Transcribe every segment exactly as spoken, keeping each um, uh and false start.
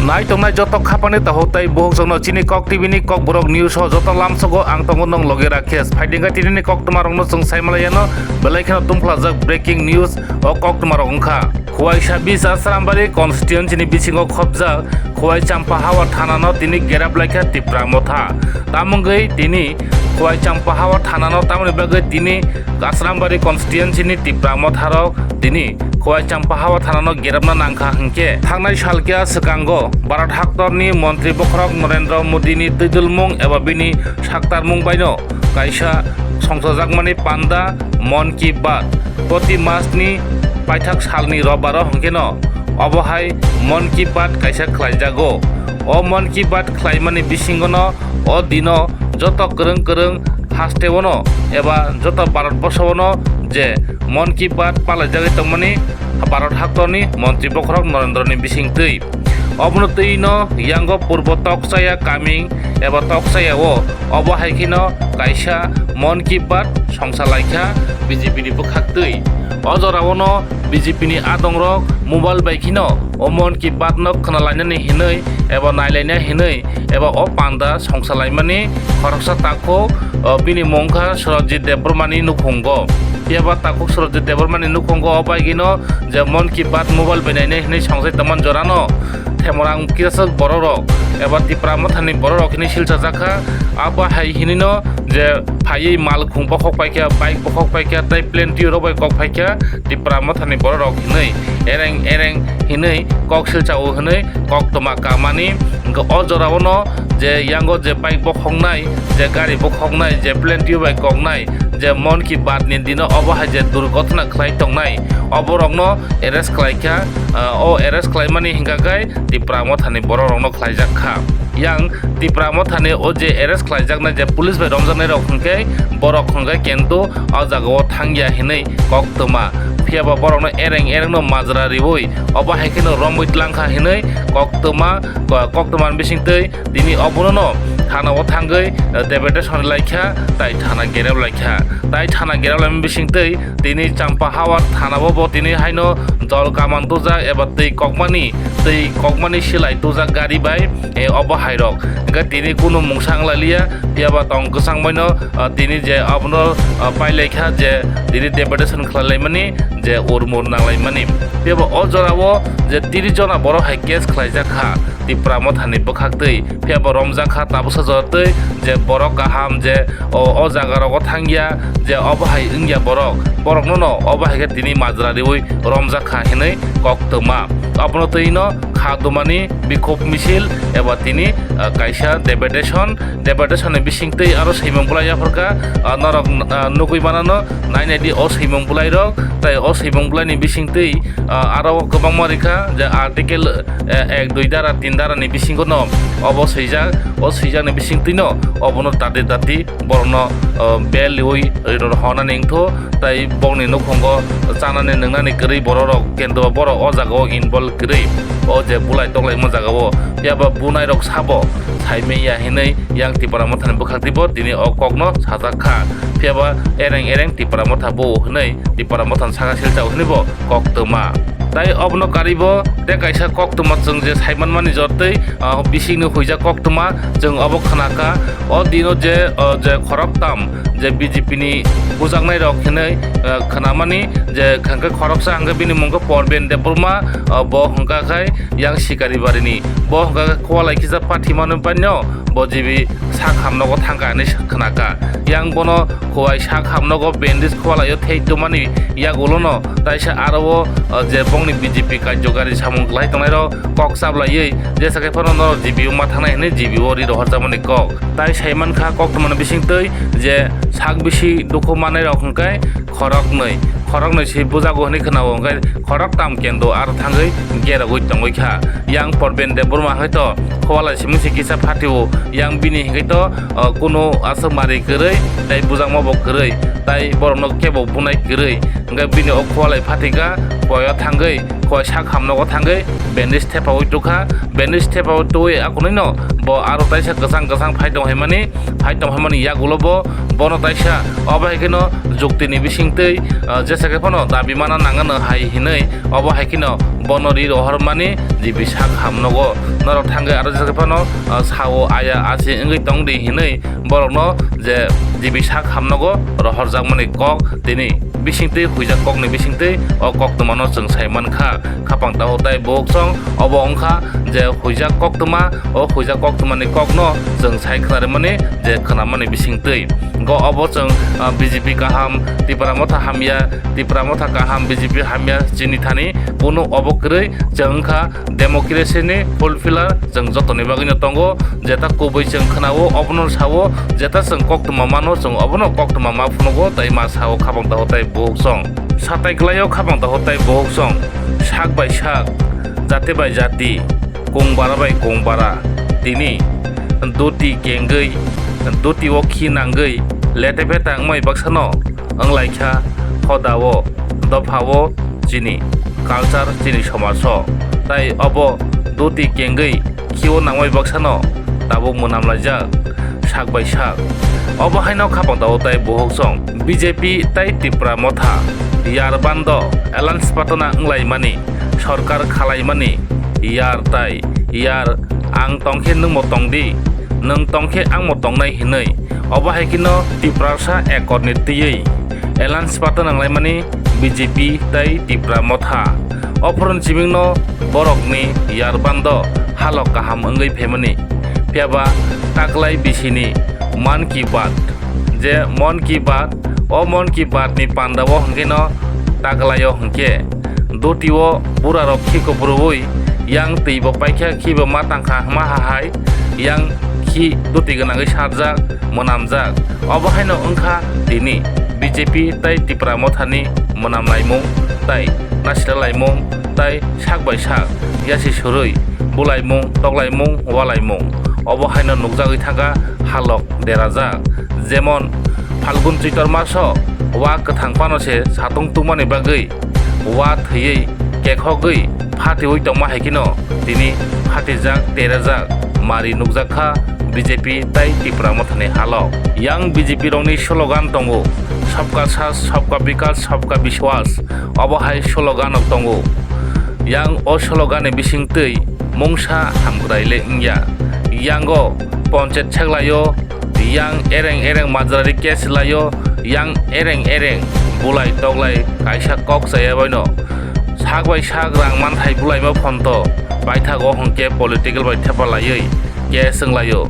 Nai tongnai joto khapani tahuk tai buhuk chwngno chini Kok T V ni Kokborok News o joto lamsogo ang tongo nwng logi Rakesh. Phaidingkha tinini koktwmarokno chwng saimalaiano belai kheno tungphlajak breaking news o koktwmarok wngkha. Khwaisa bis Asrambari constituency ni bisingo khopjak Khwai Champahawa thanano tini gerap laikha Tipra Motha. Tamungwi tini Khwai Champahawa thanano tamoni bagwi tini Asrambari constituency ni Tipra Motharok tini Khwai Champahawa thanano gerapna nangkha hinkhe thangnai salkya swkango Bharat haktorni montri bokhorok Narendra Modini twidulmung eba bini saktarmung baino kaisa songchajakmani panda Mon Ki Baat proti masni paithak salni robaro hinkheno obo hai Mon Ki Baat kaisa khlaijago. O Mon Ki Baat khlaimani bisingono o dino joto kwrwng kwrwng hasteono eba joto Bharat borsoono je Mon Ki Baat palaijagwi tongmani Bharat haktorni montri bokhorok Narendra ni bisingtwi. Obono twi no yango purbo Tokchaya kaming eba Tokchaya o obo hai kheno kaisa Mon Ki Baat songsa laikha B J P ni bwkhaktwi. O jorao no B J P ni adongrok mobile bai kheno o Mon Ki Baat no khwnalainani hinwi eba nailaina hinwi eba o panda songsa laimani khoroksa takhuk, o, bini mung kha Surajit Debbarma ni nukhungo. Phiya ba takhuk Surajit Debbarma ni nukhungo o baigino je Mon Ki Baat mobile bai nainai hinwi songjai tongmani jorano Themorang kiraswk bororok eba Tipra Mothani bororok hinwi silchajak kha. Abo hai hinwino je phaiwi malkhung bokhok paikha, bike bokhok paikha, tei plane twi rok bai kok phaikha Tipra Mothani bororok hinwi ereng ereng hinwi kok silchao hinwi koktwma kamani. Hwnkhe o jorao no je yango je bike bokhoknai, je gari bokhoknai, je plane twi bai koknai, je Mon Ki Baat ni dino obo hai je durgothona khlai tongnai, oborokno arrest khlaikha. Ah, o arrest khlaimani hinkha khe Tipra Mothani bororokno khlaijak kha. Yang Tipra Mothani o je arrest khlaijaknai je police bai romjaknai rok hinkhe borok hinkhe kintu o jagao thangya hinwi koktwma. Phiya ba borokno ereng erengno majra riwi obo hai kheno romwi tlangkha hinwi koktwma, ko-, koktwmani bisingtwi tini obono no thanao thangwi, eh, deputation laikha tai thana gerep laikha. Tai thana gerep laimani bisingtwi tini Champahawa thanao bo tini haino jol kaman tujak eba twi kokmani, twi kokmani silai tujak gari bai, eh, obo hairok. Hwnkhe tini kunu mungsa wng lailiya, phiya ba tong kwchang baino, ah, tini je abono, ah, pailaikha je tini deputation khlai laimani je urmur nang laimani. Phiya ba o jorao je tris jona borok hai case khlaijak kha Tipra Mothani bwkhaktwi, phiya ba romjak kha tabuksa jora twi je borok kaham je o, o jaga rogo thangya je obo hai wngya borok, borokno no obo hai khe tini majra riwi romjak kha hinwi koktwma. Abono twi no kha dumani bikhop misil eba tini, ah, kaisa deputation, deputation ni bisingtwi aro swimung bwlai yapharkha, ah, norok, ah, nugwi manano nainai di o swimung bwlai rok, tai o swimung bwlai ni bisingtwi, ah, aro kwbangma rikha je article, eh, ek dui dara tin dara ni bisingo no obo swijak, o swijakni bisingtwi no obono dati dati borokno, o, bel riwi rw-, honani wngthu, tai bokni nukhungo chanani nwngnani kwrwi bororok, kintu borok o jagao involve kwrwi, o je bulai toklaima jagao. Phiya ba bunairok sabo saimanya hinwi yang Tipra Mothani bwkhaktwibo tini o kokno sajak kha. Phiya ba ereng ereng Tipra Motha bo hinwi Tipra Mothani saka silchao hinwi bo koktwma. Tai obono karwibo tei kaisa koktwma chwng je saimanmani jotoi, ah, bisingni huijak koktwma chwng obo khnakha. O dino je, o je khoroktam je B J P ni bujaknai rok hinwi, ah, khnamani je hwnkhe khoroksa hwnkhe bini mung khe Porben Debbarma, ah, bo hwnkha khai yang Sikari barini. Bo hwnkha khe Khowalai kisa pathi mano paino bo jibi sak hamnogo thangkha hinwi khnakha. Yang bono Khowai sak hamnogo bandage Khowalaio thei tongmani yagulono taisa aro o, o, je bongni B J P karjokari samung kwlai tongnairok kok chaplaiwi jesa khe phano norok G B o ma thangnai hinwi G B o ri rohorjakmani kok. Tai saimankha koktwmani bisingtwi je sak bisi dukhu mannairok hwnkhe khoroknwi, khoroknwi se bujago hinwi khwnao, hwnkhe khoroktam kendo aro thangwi gerogwi tongwi kha. Yang Porben Debbarma hai to Khowalai simi se kisa phatio, yang bini hwnkhe to, o, kunu aswk mari kwrwi, tai bujakma bo kwrwi, tai borokno kebo bunai kwrwi, hwnkhe bini o Khowalai phatikha, Khowai o thangwi, Khowai sak hamnogo thangwi bandage thepaui tukha, bandage thepaui twi akunino bo aro taisa kwchang kwchang phai tong hai mani, phai tong hai mani yagulo bo, bono taisa obo hai kheno juktini bisingtwi, ah, je Jesa khe phano dabi mana nangano hai hinwi, obo hai kheno bono ri rohormani G B sak hamnogo. Norok thangwi aro jesa khe phano, ah, sao aya asi wngwi tongdi hinwi borokno je G B sak hamnogo rohorjakmani kok tini bisingtwi huijak kokni bisingtwi o koktwmano chwng sai mankha. Khapang taho tai buhuk song obo wngkha je huijak koktwma, o huijak koktwmani kokno chwng sai khwnarimani je khwnamani bisingtwi. Go obo chwng, ah, B J P kaham, Tipra Motha hamya, Tipra Motha kaham, B J P hamya chini thani kunu obo kwrwi chwng wngkha democracy ni fulfiller chwng jotoni bagwino tongo. Jeta kubui chwng khwnao obono sao, jeta chwng koktwma mano chwng obono koktwma ma phunugo tai ma sao khapang taho tai buhuk song. Satai kwlaio khapang taho tai buhuk song. Sak bai sak, jati bai jati, kung bara bai kung bara. Tini duti kengwi, duti o khi nangwi lete peta wngmai baksano wnglaikha hodao, dophao, chini culture, chini somajo. Tai obo duti kengwi khio nangmai baksano tabuk mwnamlaijak sak bai sak. Obo haino khapang tao tai buhuk song B J P tai Tipra Motha yar bando alliance patana wnglaimani, sorkar khalaimani yar tai yar, ang tongkhe nwngmo tongdi, nwng tongkhe angmo tongnai hinwi. Obo hai kheno Tiprasa Accord ni twiwi alliance patana wnglaimani B J P tai Tipra Motha. Ophron chimingno borokni yar bando halok kaham wngwi phaimani. Phiyaba taklai bisini Mann Ki Baat, je Mann Ki Baat, o Mann Ki Baat ni pandao hwnkhe no taklaio hwnkhe doti o bura rok khi kuphurwi yang twi bo paikha, khi bo ma tangkha hwnma hai yang khi doti gwnangwi sarjak, mwnamjak. Obo haino wngkha tini B J P tai Tipra Mothani mwnamlaimung tai nasilalaimung tai sak bai sak yasi surwi bulaimung, toklaimung, walaimung. Obo haino nukjagwi thangkha halok derajak. Jemon Phalgun Choitor maso wa kwthang phano se satung tungmani bagwi wa thwiwi kekhogwi phatiwi tongma hai kheno tini phatijak, terajak mari nukjak kha B J P tai Tipra Mothani halok. Yang B J P rokni slogan tongo, "Sabka Saath, Sabka Vikas, Sabka Vishwas." Obo hai slogan rok tongo. Yang o slogan ni bisingtwi mungsa hamkrai le wngya. Yango ponchet seklaio, yang ereng ereng majrari case laio, yang ereng ereng bulai toklai kaisa kok chaya baino. Sak bai sak rang manthai bulaima phonto, paithago hwnkhe political bai thepa laiwi case wnglaio.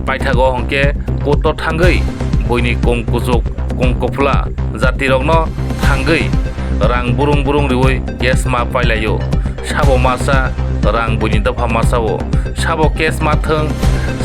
Paithago hwnkhe court o thangwi buini kung kuchuk, kung kuphla jatirokno thangwi rang burung burung riwi case ma pailaio. Sabo masa rang buini dopha masao. Sabo case ma thwng,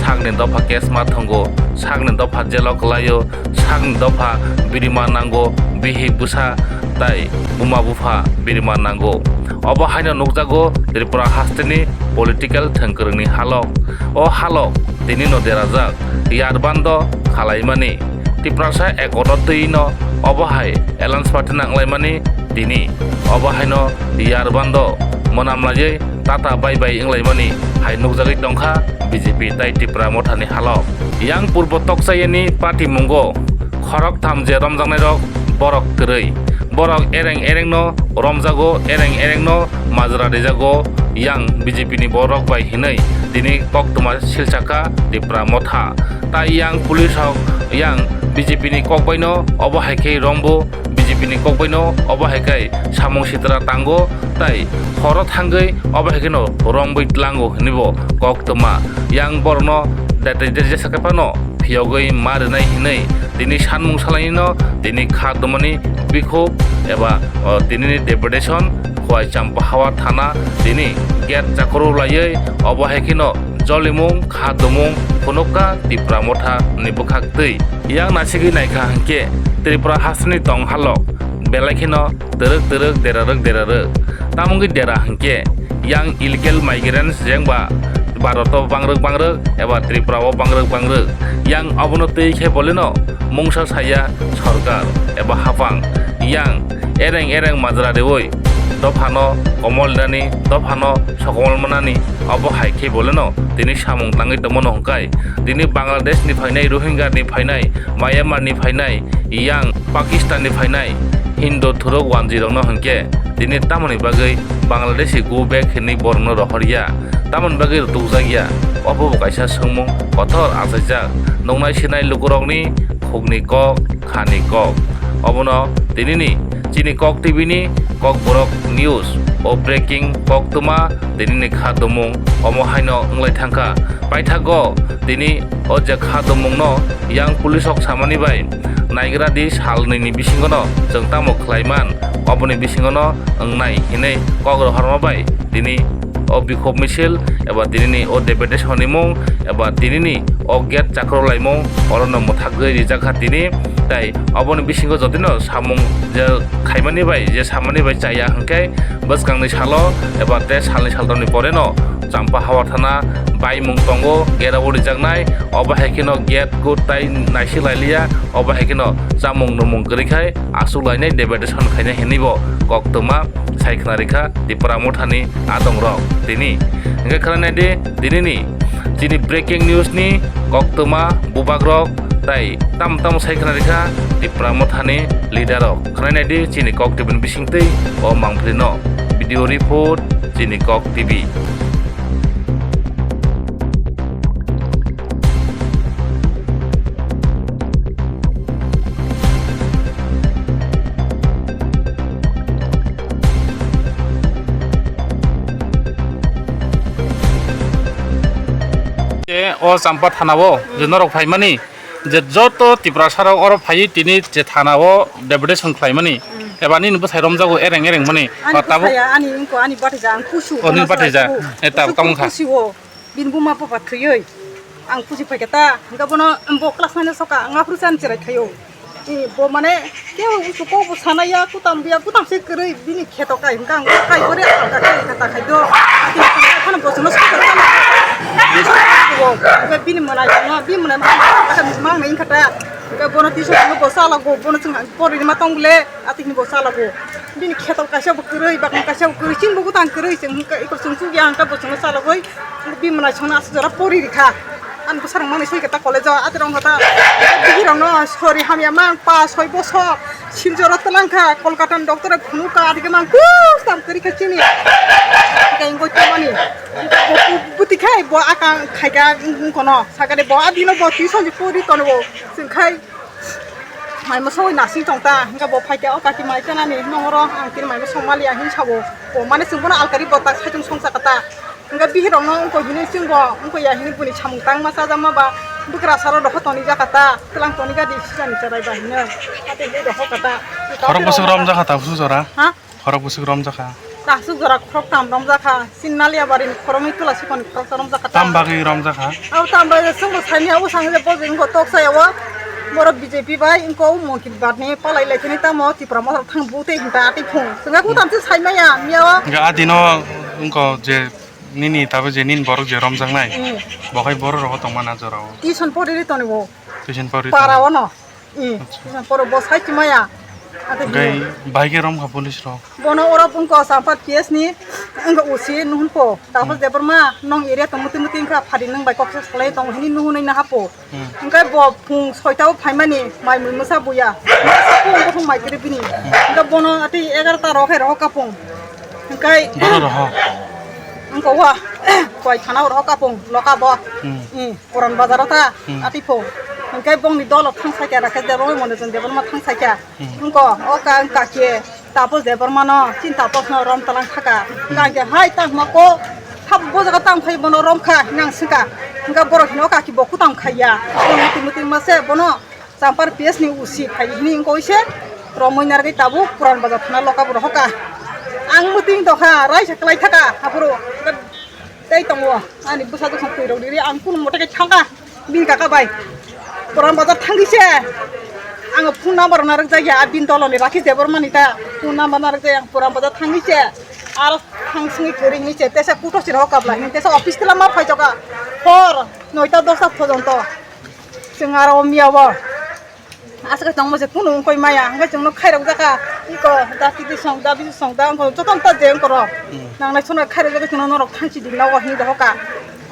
sakni dopha case ma thwngo, sakni dopha jelo kwlaio, sakni dopha birima nango, bihik bwsa tai buma bupha birima nango. Obo haino nukjago Tripura hasteni political thwngkwrwngni halok. O halok tinino derajak, yar bando khalaimani. Tiprasa Accord-o twi no obo hai alliance party nanglaimani tini. Obo haino yar bando mwnamlaiwi tata bai bai wnglaimani hai nukjagwi tongkha B J P tai Tipra Mothani halok. Yang purbo tokchayani party mungo khoroktham je romjaknairok borok kwrwi. Borok ereng erengno romjago, ereng erengno majra rijago, yang B J P ni borok bai hinwi tini koktwma silsakha Tipra Motha. Tai yang police rok yang B J P ni kokbaino obo hai khe rombo, B J P ni kokbaino obo hai khe samung sitra tango, tai horo thangwi obo hai kheno rombwi tlango hinwi bo koktwma. Yang borokno dete jesa khe phano phiyogwi ma rwnai hinwi tini sanmung salaino tini kha tongmani bikhuk eba, o, tinini deputation Khowai Champahawa thana tini gate chakhoro laiwi obo hai kheno jolimung kha tumung phunukha Tipra Motha ni bwkhak twi. Yang nasigwi naikha hinkhe Tripura hasteni tong halok belai kheno twrwk twrwk derarwk derarwk. Tamo wngwi dera hinkhe yang illegal migrants jengba Bharat o bangrwk bangrwk eba Tripura o bangrwk bangrwk. Yang abono twi khe bolino mungsa saya sorkar eba hapang. Yang ereng ereng majra riwi dophano komol rinani, dophano sokomol manani, obo hai khe bolino tini samung tangwi tongmano hwnkhe tini Bangladesh ni phainai, Rohingya ni phainai, Myanmar ni phainai, yang Pakistan ni phainai, Hindu thuruk wanjwirokno hwnkhe tini tamoni bagwi Bangladeshi go back hinwi borokno rohorya, tamoni bagwi rwtukjakya? Obo bo kaisa swngmung kothor achaijak nuknai sinai lukurokni khukni kok, khani kok. Obono tinini chini Kok T V ni Kokborok News o breaking koktwma tinini kha tumung omo haino wnglai thangkha. Paithago tini o je kha tumungno yang police rok samani bai naigra di, sal nwi ni bisingo no chwng tamo khlai man, oboni bisingo no wngnai hinwi kok rohorma bai tini o bikhok misil eba tinini o deputation ni mung eba tinini o gate chakro laimung orono mwthagwi rijak kha tini. Tai oboni bisingo jotino samung je khaimani bai, je samani bai chaya hwnkhe bwskangni salo eba te salni saltamni poreno Champa Hawar thana baimung tongo, gate o rijaknai, obo hai kheno gate good tai naisik lailiya, obo hai kheno chamung numung kwrwi khai aswk lainai, deputation khainai hinwi bo koktwma sai khna rikha Tipra Mothani adongrok tini. Hwnkhe khwlai naidi tinini chini breaking news ni koktwma bubagrok tai tam tam sai khna rikha Tipra Mothani leader rok. Khwlai naidi chini Kok T V ni bisingtwi o mangpili no. Video report, chini Kok T V. O Champa thana o je norok phaimani, je joto Tiprasa rok oro phaiwi tini je thana o deputation khlaimani, eba nini bwsai romjago ereng ereng mani. Ani tabuk bwsai ya, ani wngkha, ani bathaija, ang kusu, oh, nini bathaija. Eh, tabuk tamo wngkha. Kusu o, bini buma papa thwiwi ang kusi phaikha ta, hwnkhe bono bo class nine o soka, ang aphuru chan cherai khaio. Eh, bo mane, kebo usu kokbo sanaya, kutam biya, kutam se kwrwi, bini kheto kai hwnkha, ang kai bore, ang kai kata khai do. Ani phano bochongno soka. Bini mwnai no, bini mwnai mang, mang nai wngkha ta. Hwnkhe bono tuition bo sala go, bono chwng pori ma tong bole, atwini bo sala go. Bini kheto kaisa bo kwrwi, bakni kaisa bo kwrwi, chini bo bwtang kwrwi, chwng hwnkhe iko chwng chukya hwnkhe bo chwngno sala goi, bini mwnai songno aswk jora pori rikha. Ani bwsarok manwi soi khe ta college o, atwrwng khe ta bihirokno sori hamya mang, pa soi bosor, sil jora twlang kha, Kolkata ni doctor phunuk kha, atwkhe mang kus tam kwrwi kha chini. Hwnkhe wngwi tongmani. Bo, bo, bwtwi khai bo akang khaikha wngkono, sakani bo adino bo tuition ni pori tono bo, chwng khai. Maimo songwi nasing tong ta, hwnkhe bo phaikhe o kaki mai chanani nongoro ang tini maimo songmaliya hin sabo. Bo mane chwng bono alkari bo tak saichung songcha kata. Hwnkhe bihirokno wngkha hini chwng bo wngkha ya hini buni samung tangma chajakma ba bwkrasaro dohor toni jaka ta, twlang toni gadi sijani cherai ba hino. Hati hini dohor kata. Khorok bwswk romjakha ta bwswk jora? Ha? Khorok bwswk romjakha. Aswk jora khorok tam romjakha. Chini Naliabari ni khoroknwi Tulasikhon ni khoroksa romjakha ta. Tam bagwi romjakha? Abo tam bagwi chwngbo saimanya, abo sang je bo je wngkha toksa ya o. Borok B J P bai wngkha o Monkit Bat ni palai lai khani tamo Tipra Motha rok thang bu tei hinta atwi phung. Chwngkha kutam se saimanya miya o. Hwnkhe a dino wngkha je nini tabuk je nini borok je romjaknai. Hmm. Bo hai borok rok tongmani a jora o. Tuition pori ri toni bo. Tuition pori para toni. Ono. Hmm. Acha. Poro bo sai chimaya. Ate hwnkhe hino. Bahai khe romkha police rok. Bono oro wngkha Samphat P S ni wngkha O C nuhunpo. Tapos Hmm. Debbarma nong area tong muti muti wngkha phari nwng bai kok se salai tong hini nuhunwi nahapo. Hmm. Hwnkhe bo phung soita o phaimani mai mui mwsa buya. Phung bothong mai kwrwi bini. Hmm. Hwnkhe bono ate egarota rok hai rok kapung. Hwnkhe boro roho. Wngkha wa. Koi thana o rok kapung loka bo. Hmm. Hmm. Puran bazar o ta, Hmm. Ati pho. Hwnkhe bongni dolo thang saikha, Rakesh Debbarma, Mondojan Debbarma thang saikha. Hmm. Wngkha, o ka, wngkha khe, Tapos Debbarma no, chini Tapos no rom talang thaka. Hmm. Hwnkha khe, hai tangma ko, thap bo jaga tang phai bono rom kha, hinang swngkha. Hwnkha borok hino kaki bo kutam khaiya. Muti muti ma se bono, Champar P S ni O C phai hini wngkha oise, romwi narwgwi tabuk Puran Bazar thana loka bo rohoka. Ang muti wngtokha, raisa kwlai thaka, haphuru. Tei tongo, ani bwsa bwsong twi rok riri, ang kunu mote khe thangkha, bini kaka bai. Puran Bazar thangwi se, ang phone number narwk jak ya, bini dolo ni Rakesh Debbarma ni ta, phone number narwk jak ya, ang Puran Bazar thangwi se, aro thang singwi kwrwi hinwi se, tesa kuto siro kabla hinwi, tesa office tila ma phai joka, hor noita dosta phojonto, chwng aro miya bo. Aswk tongma se kunu wngkoi maya, hwnkhe chwngno khairok jakha, iko da titi song da bisi song da wngkha jotono ta je wngkha rok. Hmm. Nangnai sono khairok jakha chwngno norok thangchi di nogo hinwi dohokha.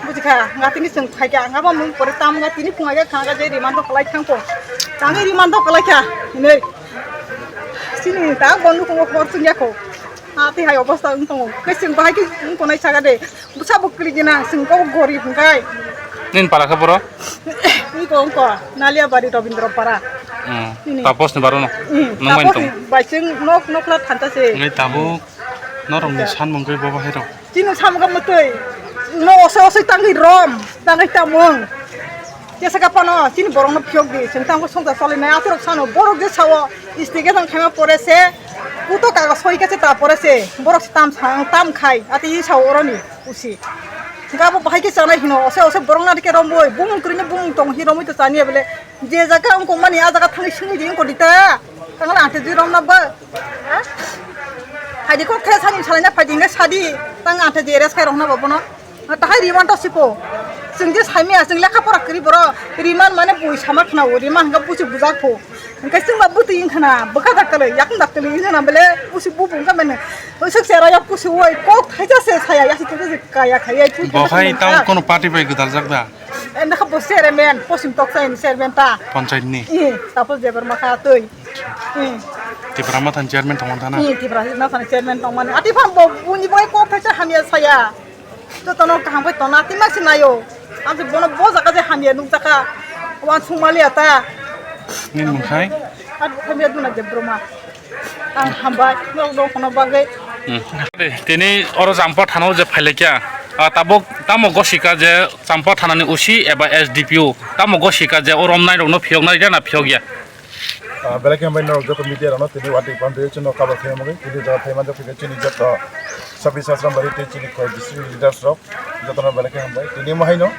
Bujikha, nga tini chwng phaikha, nga bo mung pore tam nga tini phungai kha nga je rimando kwlai thangkho. Tangwi rimando kwlai kha hinwi. Chini ta bo nukhungo hor chwngya kho. Ha twi hai obostha wng tongo. Khe chwng bahai khe wng tongnai saka de. Bwsa bo kwrwi gina chwng kok gorib hwnkhe. Nini para khe boro? Ni ko wngko Naliabari Robindra Para. Hmm. Nini. Tapos ni baro no? Hmm. Nung bai Tapos tong? Ni bai chwng nok nok la thanta se. Ngai tabuk norok ni san mungkhe bo bahai rok. Chini samung kha mwtwi. No osai osai tangwi rom, tangwi tamung. Jesa ka pano chini borok no phiyok di, chwng tamo songsa choli nai atorok sano borok je sao, state ke tang khaima pore se, kuto kago soi kache ta pore se, borok se tam sa, tam khai, ati i sao oroni usi. Gabo bahai ke chanai hino, ose ose borok na dike romboi, bumung kwrwini bumung tong hi romoi to chani bele, je jaga wngkong mani a jaga thangwi swngwi di wngkon di ta, tangla ante jwi romna ba, ha? Phaidi kok the sani salai na phaidi ngai sadi, tang ante je res khai rokna ba bono. Tahai riman to sipo. Chwng je saimaya, chwng lekha pora kwrwi boro. Riman mane bui sama khna o, riman hwnkhe buchi bujak pho. Hwnkhe chwng ba bwtwi wng khna, bwkha daktwlwi, yakung daktwlwi wng khna bele, busi bubu wng kha mane. Usuk sera yak kusi woi, kok thaisa se saya, yasi tete se kaya khaya, pui Bo kaya khai khaya. Tamo kono party bai gwdal jak da? Enda kha bo sere men, posim tok sai ni sere men ta. Panchayat ni? Ih, tapos jebar makha twi. Ih. Tipra Motha ni chairman tongman thana? Ih, Tipra Motha ni chairman tongmani. Ati phan bo, buni bai kok thaisa hamya saya. Jotono kaham bai tona, tima se nayo. Ang se bono bo jaga je hamya nukjakha. Wan sungmali ata. Nini mung khai? Ati hamya duna je broma. Ang hambai, nok dong kono bagwi. Hmm. Tini oro Champa thana je phailaikya. Ah, tabuk tamo gosika je Champa thana ni O C eba S D P O. Tamo gosika je o romnai rokno phiyoknai rina phiyokya. Ah, belai khe hambai norok joto media rokno tini watwi pantwi chwngno cover khaima bagwi tini jaga phaimanjak phikha chini joto Sabbi Sasram Bari tei chini koi district leaders rok jotono belai khe hambai. Tini omo haino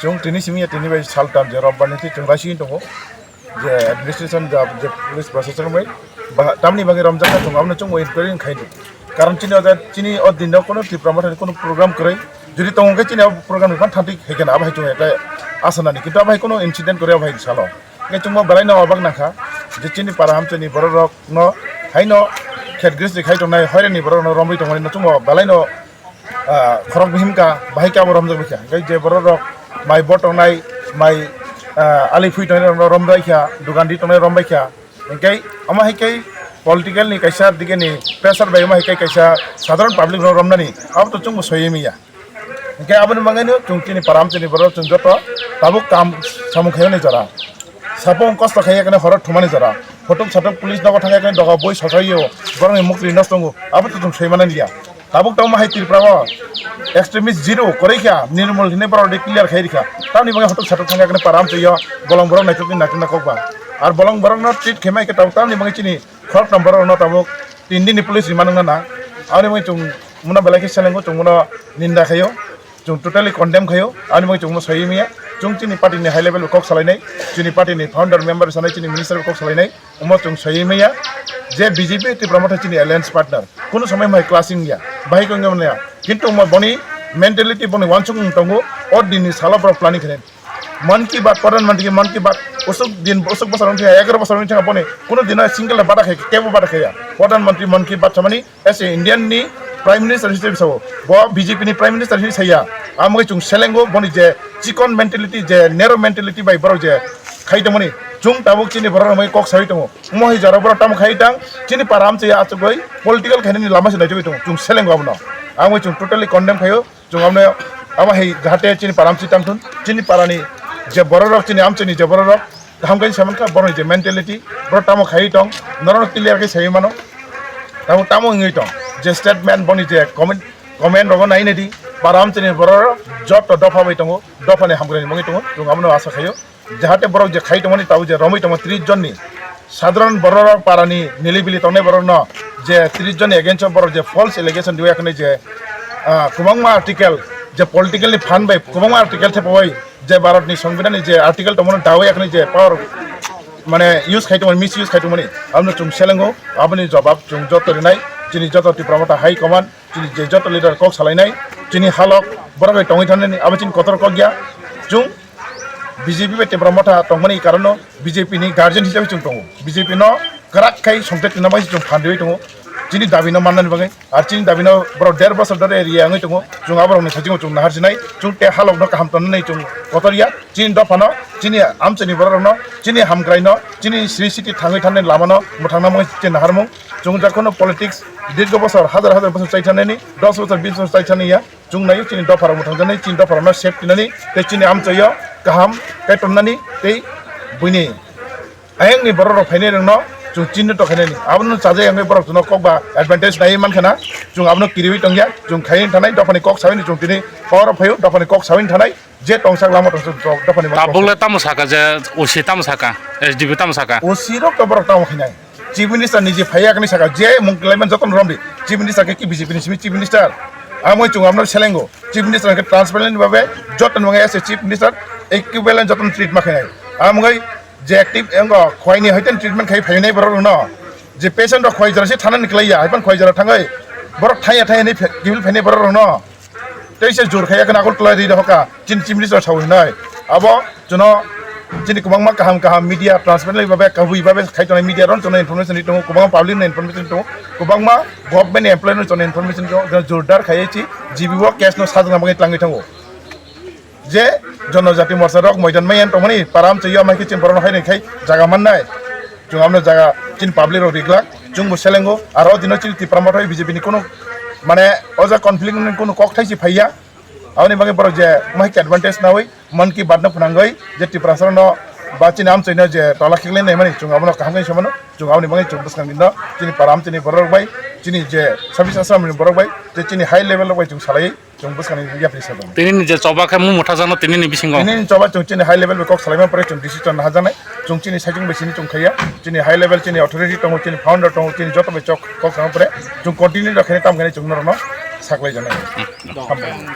chwng tini simi ya tini bai saltan je Robbar ni twi chwng raising tongo je administration ja je police proshashan bai ba tamni bagwi romjak kha chwng abono chwng inquiry khai di. Karon chini o ja chini o din rok kono Tipra Motha ni kono program kwrwi jodi tongo khe chini o program ni phan thanti hai khe na abo hai chwng ekta asa nani kintu abo hai kono incident kwrwi abo hai salo. Hingke chwngbo belai no obak nangkha je chini para hamchani borok rok no haino khet gris ni khai tongnai hoirani borok no romwi tongmani no chwngbo belai no, ah, khorok bihim ka bahai khe abo romjak bikha. Hingke je borok rok mai bo tongnai mai, ah, ali phui tongnai rok no rombai kha, dugan di tongnai rombai kha. Hingke omo hai khe political ni kaisa dige ni pressure bai omo hai khe kaisa sadharan public rok romnani abo to chwngbo soi manya. Hingke aboni bagwino chwng chini para hamchani borok chwng joto tabuk kam samung khainani jora. Sapung kosto khaiya khe horo thumani jora. Photok satok police nogo thangya khe doga boi sosaiyo borokni mukri nosto wngo. Abo to chwng soi manani ya. Tabuk tamo hai Tripura o extremist zero kwrwi kha Nirmal hinwi borok de clear khai rikha. Tamni bagwi photok satok thangya khe para hamchaiyo bolong borok naithok ni naithok na kokba. Ar bolong borok no treat khaimai khe tabuk tamni bagwi chini Khoroktham borok rokno tabuk tin din ni police rima nangna na. Aboni bagwi chwng bono belai khe selengo, chwng bono ninda khaio, chwng totally condemn khaio. Aboni bagwi chwng bono soi manya, chwng chini party ni high level kok salainai, chini party ni founder member sanai, chini minister kok salainai, omo chwng soi manya je B J P Tipra Motha chini alliance partner, kunu somoi mai clashing ya, bahai kong ya, kintu omo boni mentality boni wansuk wng tongo, o din ni salo borok planning khainai. Mann Ki Baat, Pradhan Mantri ki Mann Ki Baat, usuk din, usuk bosor wngkha, egaroh bosor wngkha boni, kuno dino single bada khai, kebo bada khaya. Pradhan Mantri Mann Ki Baat samani, as a Indian ni Prime Minister hisabe sao, bo B J P ni Prime Minister hisabe saya. Amoi chwng selengo boni je chikon mentality, je narrow mentality bai borok je khai tongmani, chwng tabuk chini borok rok kok sai tongo. Omo hai jora borok tamo khai tang, chini para amchai achugwi political khainani lama se naitugwi tongo. Chwng selengo abono. Amoi chwng totally condemn khaio. Chwng abono abo hai jahate chini para amchai tangthun, chini parani je bororok, chini amchaini je bororok kaham khe saman kha, borokni je mentality, borok tamo khaiwi tong, norokno clear khe saiwi mano. Tamo, tamo wngwi tong, je statement boni je comment, comment rogo nai nai di, para amchaini bororok joto dopha bai tongo, dophani hamkraini mungwi tongo, chwng abono asa khaio. Jahate borok je khai tongmani tabuk je romwi tongo tris jonni sadharan borok parani nilibili tongnai borokno je tris jonni against o borok je false allegation riwi yakni je, ah, kwbangma article je political ni phan bai kwbangma article thepawai je Bharat ni Songbidan ni je article tongmani dawi yakni je power mane use khai tongmani, misuse khai tongmani abono chwng selengo. Aboni jobab chwng joto rinai chini joto Tipra Motha High Command. Chini je joto leader kok salainai, chini halok borok bai tongwi thangnani abo chini kotor kok ya. Chwng B J P bai Tipra Motha tongmani karon no B J P ni guardian hisabe chwng tongo. B J P no kwrak khai songte twna bai chwng phan riwi tongo. chini dabi no mannani bagwi, ar chini dabi no borok der bosor dhori area wngwi tongo, chwng aborokni saichung chwng naharjinai, chwng tei halok no kaham tonnani chwng kotor ya, chini dopha no, chini amchaini borok rok no, chini hamkrai no, chini sri city thangwi thani lama no mwthangna mungwi chini naharmung, chwng jakhano politics dirgo bosor, hajar hajar bosor chai thanani, dos bosor, bis bosor chai thani ya, chwng naio chini dopha rok mwthangjaknai, chini dopha rok no safety nani, tei chini amchaio kaham khe tonnani, tei buini ayangni borok rok phainai rokno chwng chinhito khainani. Abono chajak wngwi borok chwngno kokba advantage naiwi mankha na, chwng abono kiriwi tongya, chwng khaiwi thanai, dophani kok sawi chwng tini power o phaio, dophani kok sawi thanai, je tongsak lama tongsak dophani. Tabuk le tamo saka je, O C tamo saka, S D P tamo saka? O C rok to borok tamo khainai. Chief Minister ni je phaiya kani saka, je mung khlaiman jotono romdi. Chief Minister khe ki B J P ni simi Chief Minister? Amoi chwng abono selengo. Chief Minister khe transparent ni babe jotono mung S A Chief Minister equivalent jotono treat ma khainai. Amoi je active engo khwaini hoiten treatment khai phainai borok no. Je patient rok khwai jora se thanani khlaiya, haipan khwai jora thangai. Borok thaiya thaiya ni phe-, kibil phainai borok no. Tei se jur khaiya khna Agartala ri dohoka, chini Chief Minister sao hinai. Abo chwngno chini kwbangma kaham kaham media transparently babe, kabui babe khai tongnai media ron chwngno information ri tongo, kwbangma public no information tongo, kwbangma government employee no chwngno information tongo, chwngno jurdar khaiya chi G B o case no sajna bagwi tlangwi thango. Je Jonojati Morcha rok moidan maiyan tongmani param chwyo mai khe chini borok no hai reng khai jaga mannai. Chwng amno jaga chini public rok riglak, chwngbo selengo, aro dino chini Tipra Motha B J P ni kunu mane o jaga conflict ni kunu kok thai si phaiya. Aboni bagwi borok je mahik advantage nawi, Mann Ki Baat no phnangwi je Tiprasa no ba chini amchoi no je tola khiklai naimani, chwng abono kaham khe samano, chwng aboni bagwi chwng bwskang no chini param chini borok rok bai, chini je service asram ni borok bai, je chini high level rok bai chwng salai. Chwng bwskangni yapri sa tongo. Tini ni je choba khe mung mwthajakno tini ni bisingo. Tini ni choba chwng chini high level bai kok salaima pore chwng decision naharjaknai. Chwng chini saichung bai sini chwng khaiya. Chini high level chini authority tongo, chini founder tongo, chini joto bai chok kok salaima pore chwng continue rok khainai, tam khainai chwng norokno saklai jaknai. Hmm. Hambai.